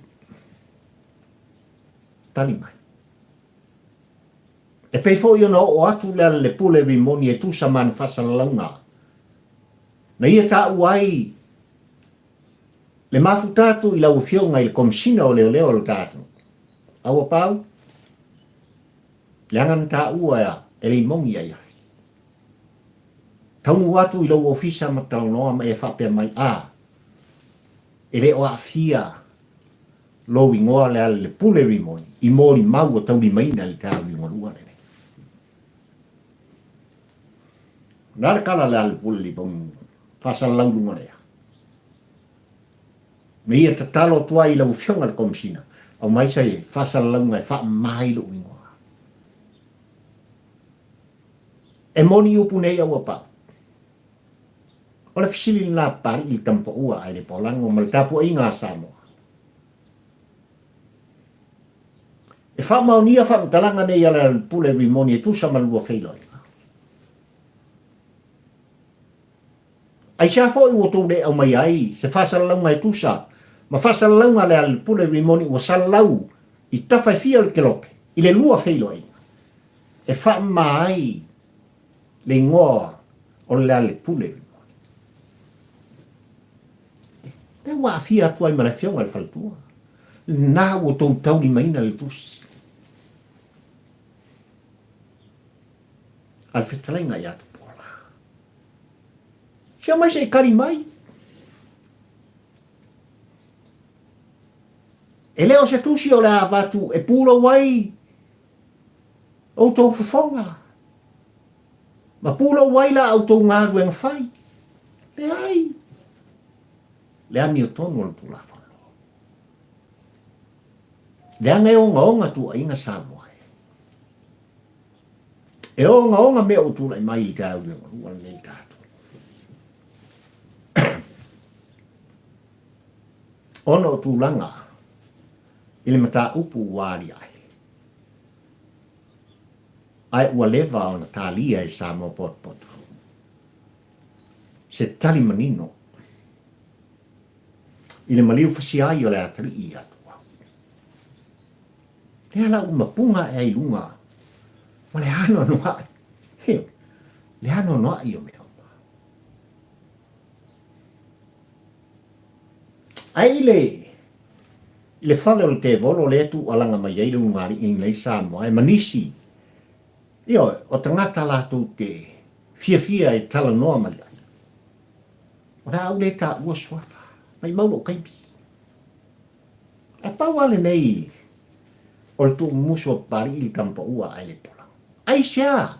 Tali mai. E pei foi ona oo atu le Alelepule Rimoni e tusa ma ana faasalalauga, na ia taua ai le mafuta atu i lau Afioga i le Komesina o Leoleo o le ta atunuu. A ua pau, leaga na taua e Leimogi ia Iafi. Taunuu atu i lou ofisa ma talanoa ma e faapea mai, A, e le o aafia lou igoa Lealailepule Rimoni i molimau ua taulimaina i le taeao liugalua lenei. O le a le tala a Lealailepule Rimoni faasalalau i luga lea? Me ia tatalo atu ai i lau Afioga i le Komesina, aumai se faasalalauga e faamama ai lou igoa. E moni upu nei au a pau. O le fesili lena Papalii i le tamapaua a Elepaolago ma le tapuaiga a Samoa. E faamaonia faamatalaga nei a Lealailepule Rimoni e tusa ma le lua feiloaiga. Aisea foi ua outou le aumaia ai se faasalalauga e tusa ma faasalalauga a Lealailepule Rimoni ua salalau i tafa e fia o le kelope i le lua feiloaiga e faamama ai le igoa o le Lealailepule Rimoni. Lea ua aafia atu ai ma le afioga i le faletua. Lena ua outou taulimaina le tusi a le fetalaiga ia Tupuola. Sia mai se i kali mai. E le o se tusi o le a avatu e pulou ai outou fofoga ma pulou ai la outou galuega fai. Leai, le amiotonu o le Tulafono. Leaga e ogaoga tuuaiga Samoa e. E ogaoga mea ua tulai mai i le taeao liugalua lenei le tatou. Ona o tulaga i le mataupu ua aliae, ae ua leva ona talia e Samoa potopoto se tali manino i le maliu fasia ai o le atalii ia Tuau. Lea la ua mapuga ae ai i luga ma le anoanoai, ioe, le anoanoai o mea uma. Ae i le, i le fale o le tevolo lea e tuualaga mai ai le ulugalii lenei Samoa e ma nisi, ioe, o tagata latou te fiafia e talanoa mai ai. O le a ou le taua suafa, maimau lou taimi. Ae pau lava lenei o le tuumumusu o Papalii i le tamapaua a Elepola. Aisea?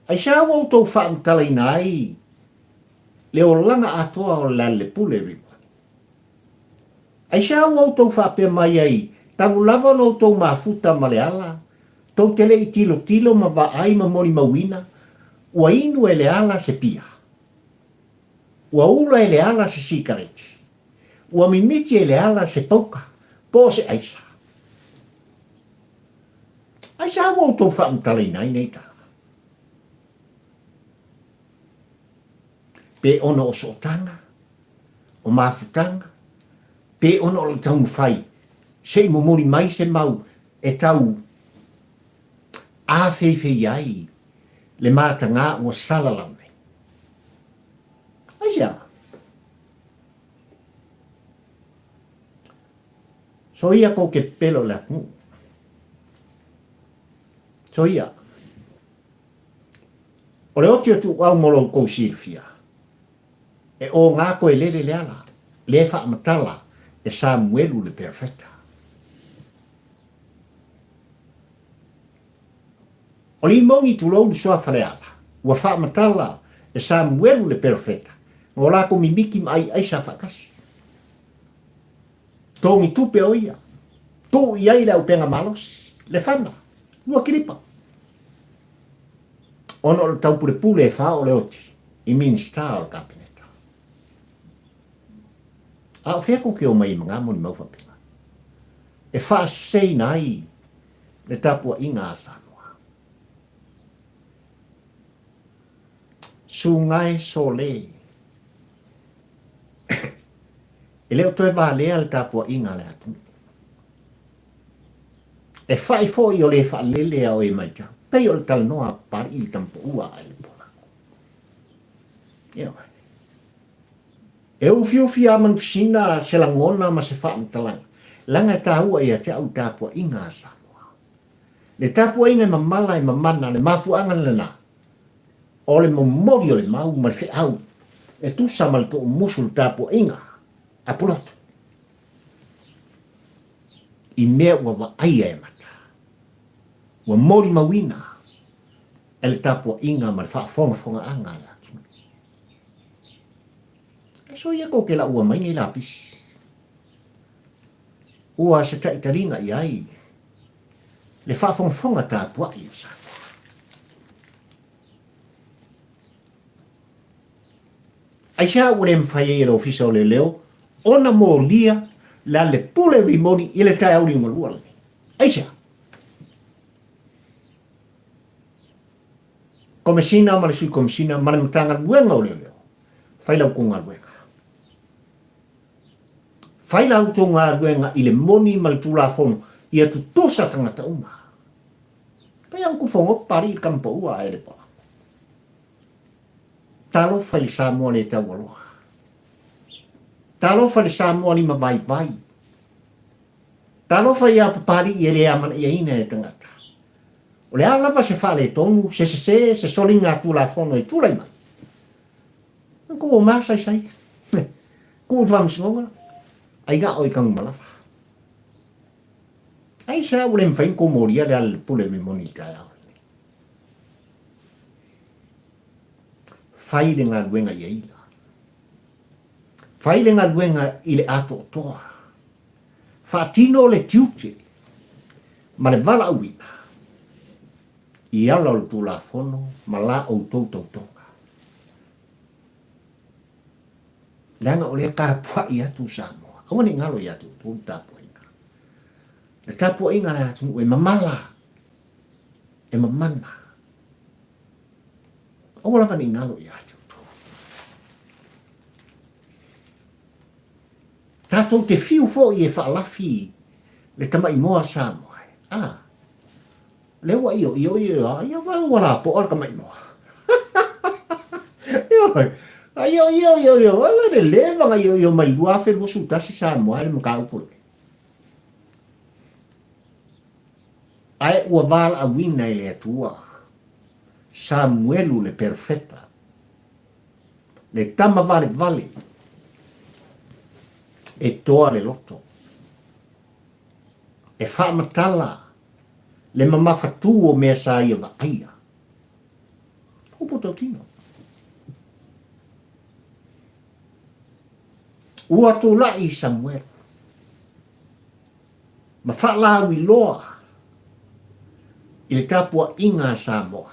Aisea ua outou faamatalaina ai le olaga atoa o Lealailepule Rimoni? Aisea ua outou faapea mai ai, talu lava ona outou mafuta ma Leala, tou te le i tilotilo ma vaai ma molimauina, ua inu e Leala se pia, ua ula e Leala se sikaleti, Ua mimiti e Leala se pauka po o se aisa. Aisea ua outou faamatalaina ai nei tala? Pe ona o sootaga, o mafutaga, pe ona o le taumafai se i momoli mai se mau e tau afeifei ai le matagā ua salalau nei. Aisea? Soia kou ke pepelo i le atunuu. Soia. O le oti o Tuuau mo lo outou silafia, e o ngā koe lele Leala. Lea e faamatala e Samuelu le perofeta. O Limoni tulou le suafa Leala, ua faamatala e Samuelu le perofeta, ma o lakou mimiti ma ai aisa faatasi. Togi tupe o ia, tuu i ai le aupega malosi, le fana, lua kilipa. Ona o le taupulepule e fao le oti i Minisita o le Kapeneta. A o fea kou te omai ai ma na molimau faapena? E faaseseina ai le tapuaiga a Samoa. Sugae sole. E le o toe valea le tapuaiga a le atunuu. E fai foi o le faalele a oe matau. Pei o le talanoa a Papalii i le tamapaua a le Polako. Ioe. E ufiufi a Manusina se lagona ma se faamatalaga, leaga e taua ia te au le tapuaiga a Samoa. Le tapuaiga e mamala e mamana, le mafuaaga lena o le momoli o le mau ma le feau e tusa ma le toumusu le tapuaiga a Pulotu i mea ua vaaia e mata, ua molimauina e le tapuaiga ma le faafogafogaaga a le atunuu. E soia kou ke laua mai nei lapisi. Ua se taitaliga i ai le faafogafoga tapuai a Samoa. Aisea ua le mafai ai e le Ofisa o Leoleo ona molia le ale pule rimoni i le taeao liugalua lenei? Aisea? Komesina ma le Sui Komesina ma le Matagaluega o Leoleo, fai la outou galuega. Fai la outou galuega i le moni ma le Tulafono ia tutusa tagata uma. Pei ona tufono Papalii i le tamapaua ae le pola. Talofa i le Samoa le taualoa. Talofa i le Samoa lima vaivai. Talofa ia Papalii e le amanaiaina e tagata. O le a lava se faaletonu, se sese, se soliga Tulafono e tulai mai, ko ua masaisai. Kuu i le Faamasinoga, ai gao i Tanumalala. Aisea ua le mafai ona tou molia le ala i le pule rimoni i le taeao lenei? Fai le galuega ia ila. Fai le galuega i le atoatoa. Faatino le tiute ma le valaauina i ala o le Tulafono ma la outou tautoga. Leaga o lea tapuai atu Samoa. Aua ne i galo ia te outou le tapuaiga. Le tapuaiga a le atunuu e mamala, e mamana. Aua lava ne i galo ia te outou. Tatou te fiu foi e faalafi le tamaimoa Samoa. A, lea ua ioio io a, ia vai ua lapoa le tamaimoa. Ioe, a io io io io, wala le leva nga io io mai 2021 Samoa le mataupu le. Ae ua valaauina e le Atua Samuelu le perofeta le tama valevale e toa le loto, e faamatala le mamafatū o mea sa ia vaaia. Upu tautino. Ua tulai Samuelu ma faalauiloa i le tapuaiga a Samoa.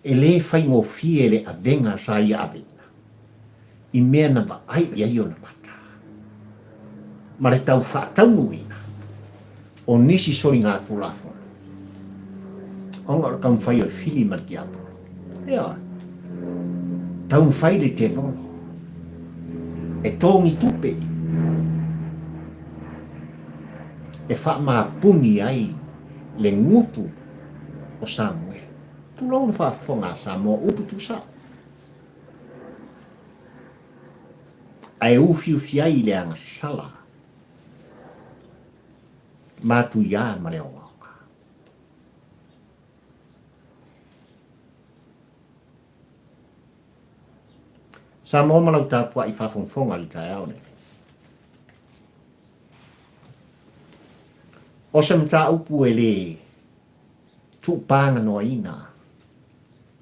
E le faigofie le avega sa ia aveina i mea na vaai i ai ona mata, ma le tau faataunuuina o nisi soligatulafono ona o le taumafai o le fili ma le tiapolo. Ioe. Taumafai le tevolo e togi tupe e faamapuni ai le gutu o Samuele. Tulou le faafofoga a Samoa, upu tuusao. Ae ufiufi ai i le agasala, matuia ma le ogaoga. Samoa ma lau tapuai faafogafoga i le taeao lenei. O se mataupu e le tuupaganoaina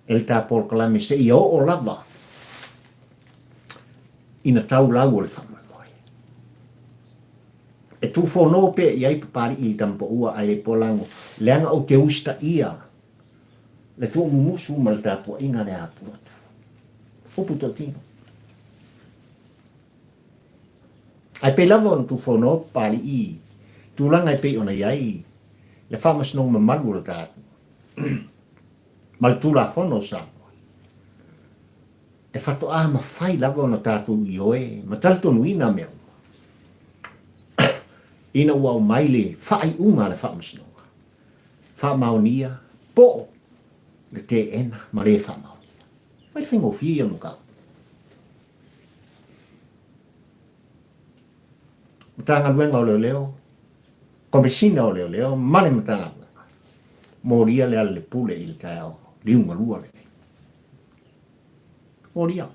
e le ta polokalame seia oo lava ina tau lau o le faamoemoe. E tuufono pea i ai Papali'i i le Tamapaua ae le polago, leaga ou te usitaia le tuumumusu ma le tapuaiga a le Apulotu. Upu tautino. Ae pei lava ona tuufono Papali'i i tulaga e pei ona i ai le faamasinoga mamalu o le ta atunuu ma le Tulafono o Samoa, e faatoa mafai lava ona tatou ioe ma talitonuina mea uma ina ua aumai le faaiuga a le Faamasinoga, faamaonia po o le teena ma le faamaonia. Mai le faigofie ia o le mataupu. Matagaluega o Leoleo, Komesina o Leoleo ma le Matagaluega, molia le alalepule i le taeao liugalua lenei. Molia.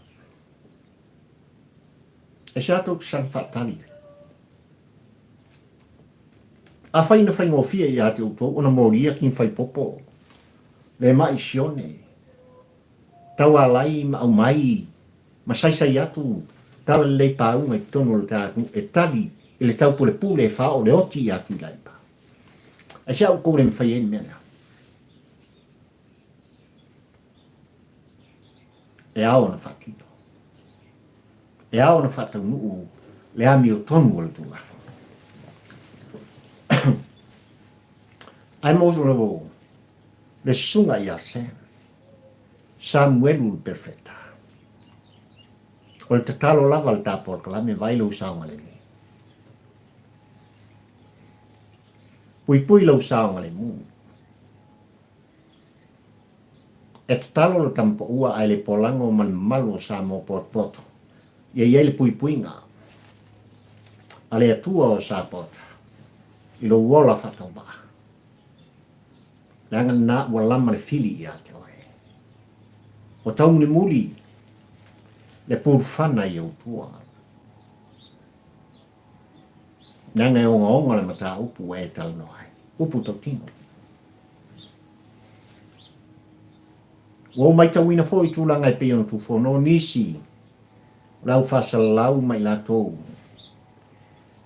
E se a tou te saga faatali ai? Afai na faigofie ia te outou ona molia King Faipopo, le ma'i sione, taualai ma aumai ma saisai atu talalelei pauga i totonu o le ta atunuu e tali i le taupulepule e faaoo le oti ia Tuilaepa. Aisea outou le mafai ai le mea lea? E ao ona faatino. E ao ona faataunuu le amiotonu o le Tulafono. Ae mo le susuga ia Sam, Samuelu le Perofeta, o le tatalo lava a le ta polokalame vaai lou saogalemu. Puipui lou saogalemu. E tatalo le tama paua ae le polago ma le mamalu o Samoa potopoto ia i ai le puipuiga a le Atua o Sapaota i lou ola faatauvaa. Leaga lena ua lama le fili ia te oe. Ua taumulimuli le pulufana i ou tua. Leaga e ogaoga le mataupu ua e talanoa ai. Upu tautino. Ua ou matauina foi i tulaga e pei ona tufono nisi o le au faasalalau ma i latou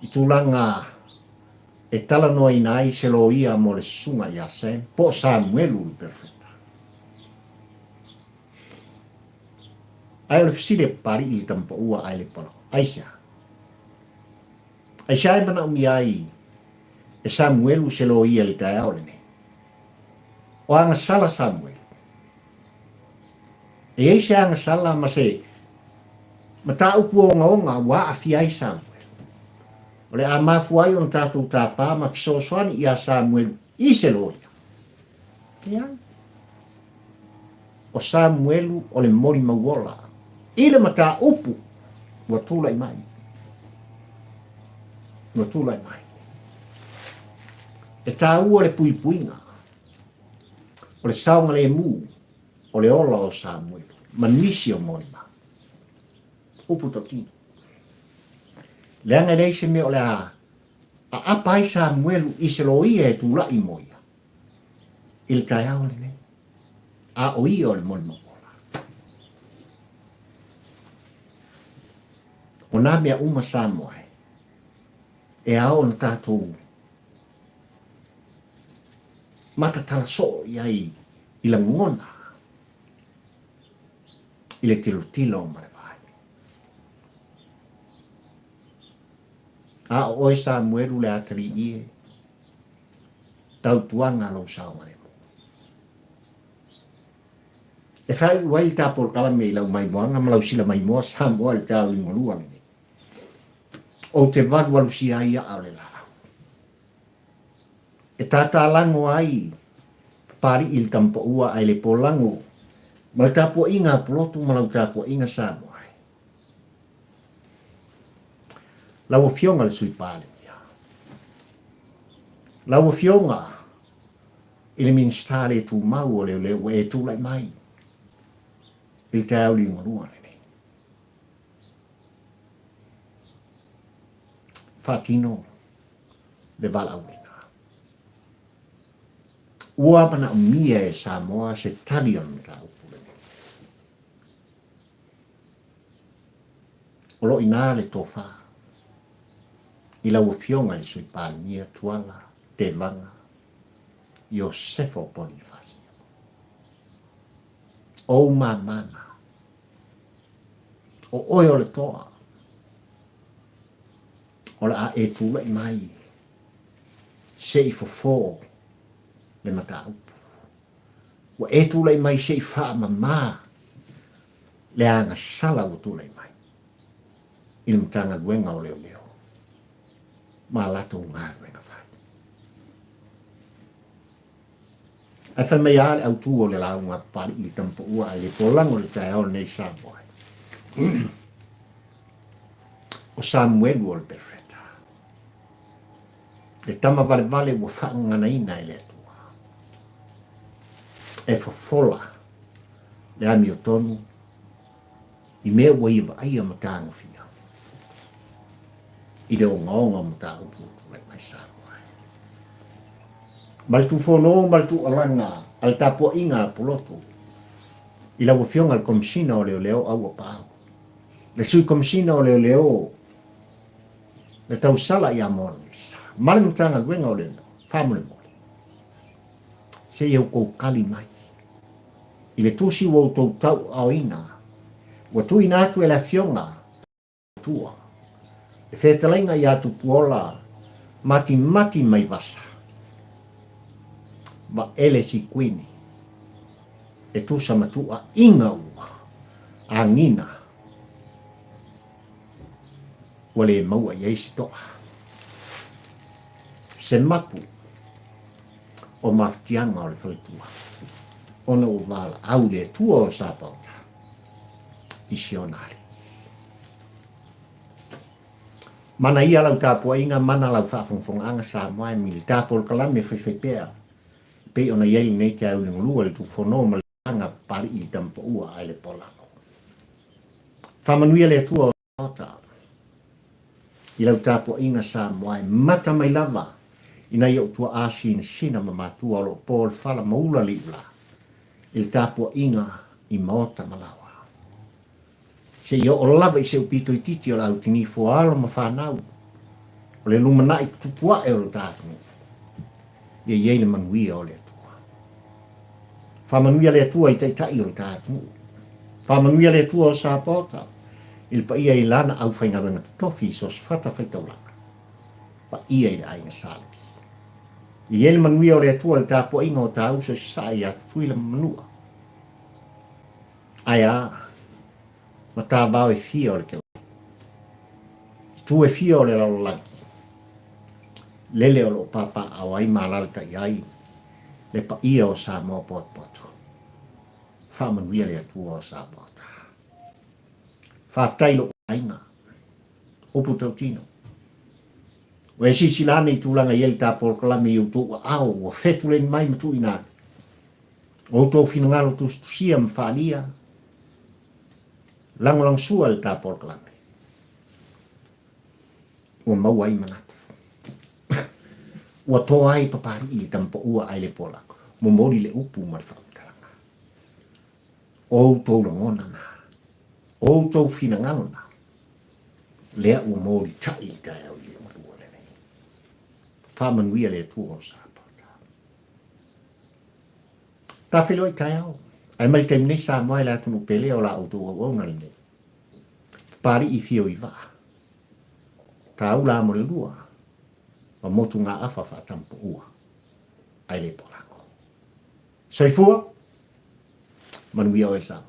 i tulaga e talanoaina ai se loia mo le susuga ia Sam, po o Samuelu le perofeta. Ae o le fesili a Papali'i i le tama paua ae le palaoa, Aisea? Aisea e manaomia ai e Samuelu se loia i le taeao lenei? O agasala Samuelu. E i ai se agasala ma se mataupu ogaoga ua aafia ai Samuelu. O le a mafua ai ona tatou tapa ma fesoasoani iā Samuelu i se loia. Leai. O Samuelu o le molimauola i le mataupu ua tulai mai. Ua tulai mai. E tāua le puipuiga o le saogalemu o le ola o Samuelu ma nisi o molimau. Upu tautino. Leaga e leai se mea o le a aapa ai Samuelu i se loia e tulai mo ia i le taeao lenei, a o ia o le molimau ola. O nā mea uma Samoa e, e ao ona tātou matatala soo i ai i lagona i le tilotilo ma le vaai. A o oe Samuelu le atalii e, tautuaga lou saogalemu. E faaiu ai le ta polokalame i lau maimoaga ma lau sila maimoa Samoa i le taeao liugalua lenei. Ou te valuvalusia ai aa o le laau. E tātālago ai Papali'i i le tama paua ae le polago ma le tapuaiga a Pulotu ma lau tapuaiga Samoa e. Lau Afioga i le Sui Palemia, lau Afioga i le Minisita le Tumau o Leoleo ua e tulai mai i le taeao liugalua lenei. Faatino le valaauina. Ua manaomia e Samoa se tali o le mataupu lenei. O lo o i ina le tofa i lau Afioga i le Sui Palemia Tuala Tevaga Iosefo Ponifasio. O ou mama na. O oe o le toa. O le a e tulai mai se i fofo le mataupu. Ua e tulai mai se i faamama le agasala ua tulai mai i le Matagaluega o Leoleo ma a latou galuega fai. Ae fai mai lava le autu o le lauga a Papalii i le Tamapaua ae le polago i le taeao lenei Samoa. O Samuelu o le Perofeta, le tama valevale ua faagaganaina e le Atua, e fofola le amiotonu i mea ua ia vaaia ma tagofia i le ogaoga o mataupu ua tulai mai Samoa. Ma le tufono ma le tuualaga a le tapuaiga a Pulotu i lau Afioga i le Komesina o Leoleo Aua Paau, le Sui Komesina o Leoleo le tausala ia Monalisa ma le Matagaluega o Leoleo, faamolemole, se i outou kali mai i le tusi ua outou tauaaoina, ua tuuina atu e le Afioga Tua, le fetalaiga ia Tupuola Matimati Maivasa, Vaele Sikuini, e tusa ma tuuaiga ua agina ua le maua i ai se toa, se mapu o mafatiaga o le faletua, ona ua valaau le Atua o Sapaota i si ona alii. Mana ia lau tapuaiga, mana lau faafogafogaaga Samoa e mili tapolokalame faifaipea e pei ona i ai lenei taeao i le galua i le Tufono ma le Aga Papalii i le Tamapaua ae le Polago. Faamanuia le Atua o Maota i lau tapuaiga Samoa e mata mai lava i nai ou tuaa sinasina ma matua o lo o po le fala ma ula le iula i le tapuaiga i maota ma laoa. Seia oo lava i se upito itiiti o le au tinifo alo ma fanau o le lumanai tutupu ae o lo ta atunuu. Ia i ai le manuia o le Atua. Faamanuia le Atua i taitai o lo ta atunuu. Faamanuia le Atua o Sapaota i le paia i lana aufaigaluega totofi i so o se fatafaitaulaga, paia i le aiga Sa Levi. Ia i ai le manuia o le Atua i le tapuaiga o ta uso i Sasae ia Tutuila ma Manua. Ae a, ma tavao e fia o le kelai, i tu e fia o le lalolagi, lele o lo o papaaao ai ma alalatai ai le paia o Samoa potopoto. Faamanuia le Atua o Sapaota. Faafetai i lou aiga, upu tautino. Ua e silasila ane i tulaga i ai le ta polokalame i outou aao ua fetuleni mai ma tuuina atu. O outou finagalo tusitusia ma faaalia, lagolagosua le ta polokalame. Ua maua ai manatu. Ua toa ai Papalii i le tamapaua ae le pola, momoli le upu ma le faamatalaga. O outou lagona na, o outou finagalo na, lea ua molitai i le taeao i le malua lenei. Faamanuia le Atua o Sapaota. Ta feiloai taeao, ae mai le taimi nei Samoa e le atunuu pele o la outou auauna lenei. Papalii fio i vaa. Tāula amo le lua, ma motugaafa faatampaua, ae le polago. Soifua, manuia oe Samoa.